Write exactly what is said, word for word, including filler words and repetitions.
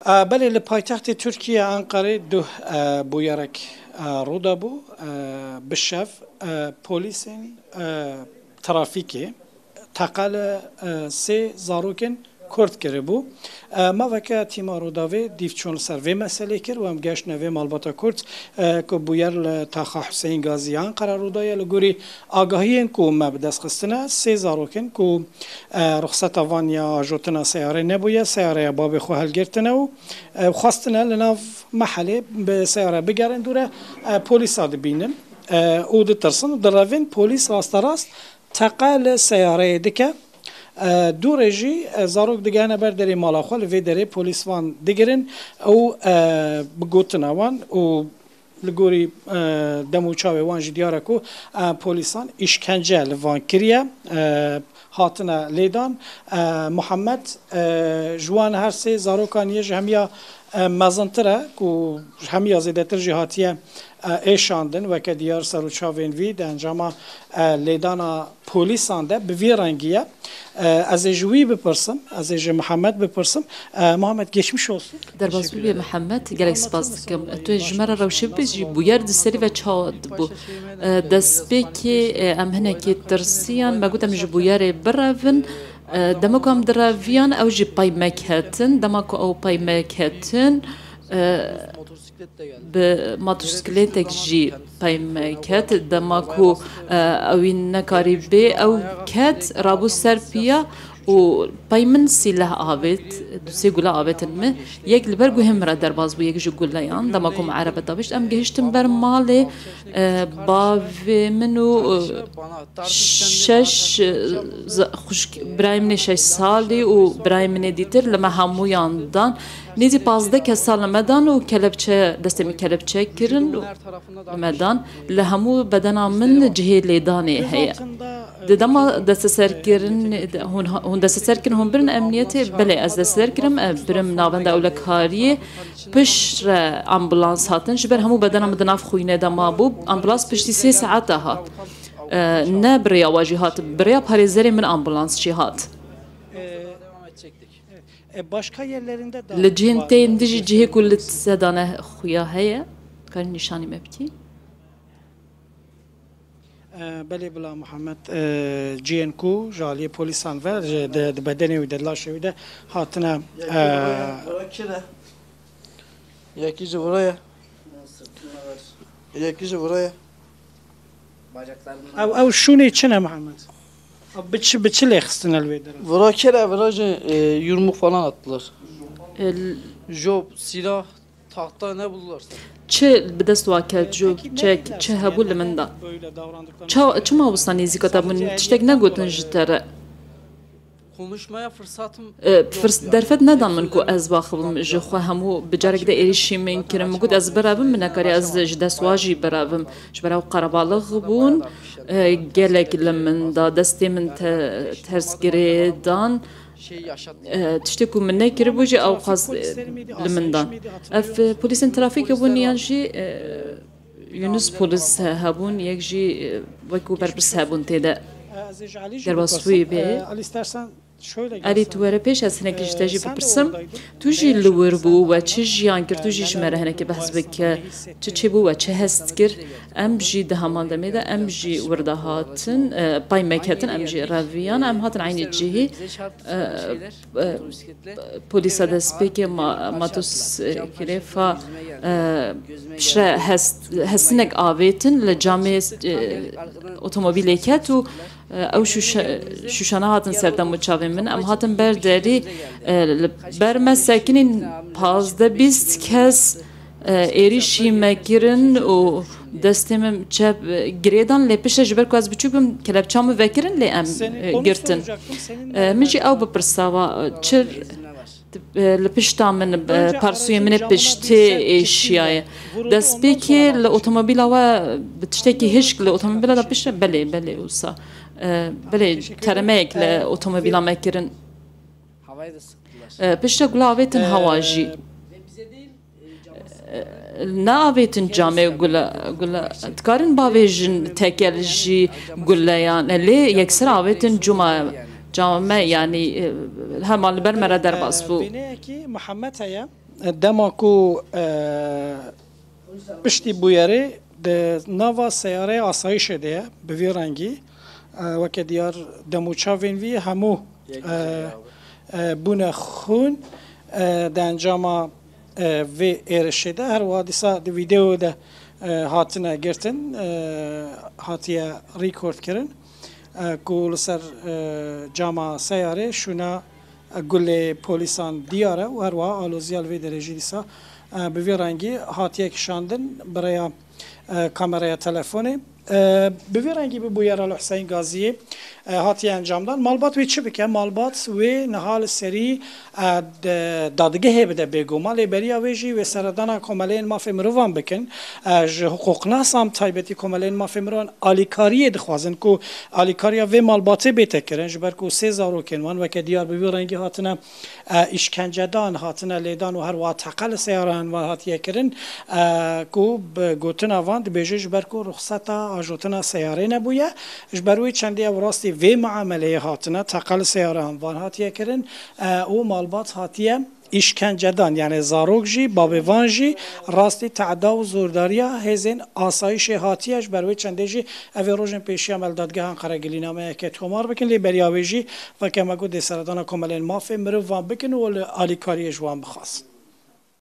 E, belê, li paytextê Tirkiye Enqerê duh, e, bûyerek, e, rû dabû. E, bi şev, e, polîsên, e, trafîkê teqe li, e, sê zarokên Kurd kiribû. E, maveke tîma Rûdawê dîv çûn li ser vê meselê kir û em geştine vê malbata Kurd, e, ku bûyer li taxa Huseyîn Gazî ya Enqera rû daye. Li gorî agahiyên ku me bi dest xistine, sê zarokên ku, e, ruxseta van ya ajotina seyarê nebûye, seyareya babê xwe hilgirtine û, e, xwestine li nav mehelê bi seyare bigerin dûre, e, polîsa dibînin, e, û ditirsin û direvin. Polîs rasterast teqe li seyareyê dike. E, dûrê jî, e, zarok digihene ber derê mala xwe, li vê derê polîs van digirin û, e, bi gotina wan û li gorî, e, dem û çavê wan jî diyar e ku, e, polîsan îşkence li van kiriye, e, hatine lêdan. E, Muhammed, e, ji wan her sê zarokan yê ji hemiya, e, mezintir e ku ji hemiya zêdetir jî hatiye, e, êşandin. Weke diyar ser û çavên vî di encama, e, lêdana polîsan de bi vî rengî ye. E, ez ê ji wî bipirsim, ez ê ji Mihemed bipirsim. E, Mihemed, geçmiş olsun. Derbas bû bê Mihemed, gelek spas dikim. Tu ji me re rewşê bibêjî, bûyer di serî ve çawa dibû? E, destpêkê, e, em hinekî tirsiyan, me got em ji bûyerê birevin. E, dema ku em direviyan, ew jî pey me ketin. Dema ku ew pey me ketin, e, bi motosiklêtek jî pey me ket. Dema ku, e, ewî nekarî bê, ew ket, rabû ser piya û pey min sîleh avêt, du sê gule avêtin min. Yek li ber guhê min re derbas bû, yek ji guleyan. Dema ku min erebe davêt, em gihiştin ber malê, e, bavê min û, e, şeş, e, z-, xwişk, birayê min ê şeş salî û birayê min ê dîtir li me hemûyan dan. Nêzî pazdeh kesa li me dan û kelepçe, destê min kelepçe kirin û li me dan. Li hemû bedena min cihê lêdanê heye. Di dema desteserkirin, hûn, hûn desteser kirin, hûn birin emniyetê? Belê, ez desteser kirim, e, birim navenda ewlekariyê. Piştre ambulans hatin, ji ber hemû bedena min di nav xwînê de mabû. Ambulans piştî sê saeta hat. E, ne bi rêya wa jî hat, bi rêya parêzerê min ambulans jî hat. E, başka yerlerinde de... Li cihên tên dijî cihê ku li sedane xuya heye, karî nîşanî me bikî? E, belê bila Muhammed, e, cihên ku ji aliyê polîsan ve, ji, di, di bedenê wî de, di laşê wî de hatine, e, Yekî ji vira ye. Yekî ji vira ye. Ew, ew şûnê çi ne Mihemed? Ew bi çi, bi çi lê xistine li wê derê? Vira kir e, vira ji, e, yumruk falan attılar. Job, silah, tahta ne buldularsa. Çi bi dest wa ket, job, çek, çi hebû li min da. Ça-, çima wisa nêzîka te bûn? Tiştek negotin ji te re? E, firs-, derfet nedan min ku ez baxivim ji xwe, hemû bi carek de êrîşî min kirin. Min got ez birevim, min nekarî ez ji dest wa jî birevim. Ji ber ew qerebalix bûn, e, gelek li min da, destê min te-, ters girê dan. E, tiştê ku min nekiribû jî ew qas, e, li min dan. Ev, e, polîsên trafîkê bûn yan jî, e, Yunus polis hebûn, yek jî, e, wekî berpirs hebûn tê de. Derbas wî bê. Elî, tu were pêş, ez hinekî ji te jî bipirsim. Tu jî li wir bû, we çi jiyan kir, tu jî ji me re hinekî behs bike. Çi çêbû, we çi hest kir? Em jî di heman demê de, em jî wir de hatin, e, pey me ketin, em jî reviyan, em hatin eynî cihî. E, e, polîsa destpêkê ma-, Matos, e, Kirêfa, e, piştre hest-, hestinek avêtin li camê, e, otomobîlê ket û, e, ew şûşe-, şûşana hatin ser dem û çavên min. Em hatin ber derî, e, li ber me sekinîn pazdeh bîst kes, e, êrîşî me kirin û destê min çep, e, girêdan, lê piştre ji ber ku ez biçûk bim, kelepça min vekirin, lê em, e, girtin. E, min jî ew bipirsa wa, e, çi, e, li pişta min, e, parsûyê min ê piştê êşiyaye. Destpêkê li otomobîla we bi tiştekî hişk li otomobîla de piştre, belê, belê wisa. E, belê teremeyek li otomobîla me kirin. E, piştre gula avêtin hewa jî. E, neavêtin camê gula, gula. Dikarin bavêjin tekel jî guleyan. E, lê yekser avêtin cuma, came, yanî, e, hema li ber me re derbas bû. Wêneyekî Mihemed heye. Dema ku, e, piştî bûyerê di nava seyareyê asayişê de ye, bi vî rengî, e, weke diyar demûçavên vî hemû, e, e, bûne xûn, e, di encama, e, vê êrişê de. Her wiha dîsa di vîdeo de, e, hatine girtin, e, hatiye rîkordkirin, e, ku li ser, e, cama seyarê şûna gulê polîsan diyar e û her wiha aloziya li vê derê jî dîsa, e, bi vî rengî hatiye kişandin bi rêya, e, kameraya telefonê. E, bi vî rengî bi bûyera li Huseyîn Gaziyê, e, hatiye encamdan. Malbat wê çi bike? Malbat wê niha li serî, e, de-, dadgehê bide bêguman. Lê beriya wê jî wê seredana komeleyên mafê mirovan bikin. E, ji hiqûqnasan taybetî komeleyên mafê mirovan alîkariyê dixwazin ku alîkariya vê malbatê bête kirin, ji ber ku sê zarokên wan weke diyar bi vî rengî hatine, e, îşkencedan, hatine lêdan û her wiha teqe li seyareyan wan hatiye kirin, e, ku bi gotina van dibêje ji ber ku ruxseta ajotina seyarê nebûye, ji ber wê çendê ew rastî vê muameleyê hatine, teqe li seyareyan van hatiye kirin, e, û malbat hatiye îşkencedan, yani zarok jî, babê van jî rastî teda û zordariya hêzên asayişê hatiye, ji ber wê çendê jî ev ê rojên pêşiya me li dadgeha Enqere gilînameyeke tomar bikin, lê beriya wê jî weke me got dê seredana komelên mafê mirovan bikin û li alîkariyê ji wan bixwazin.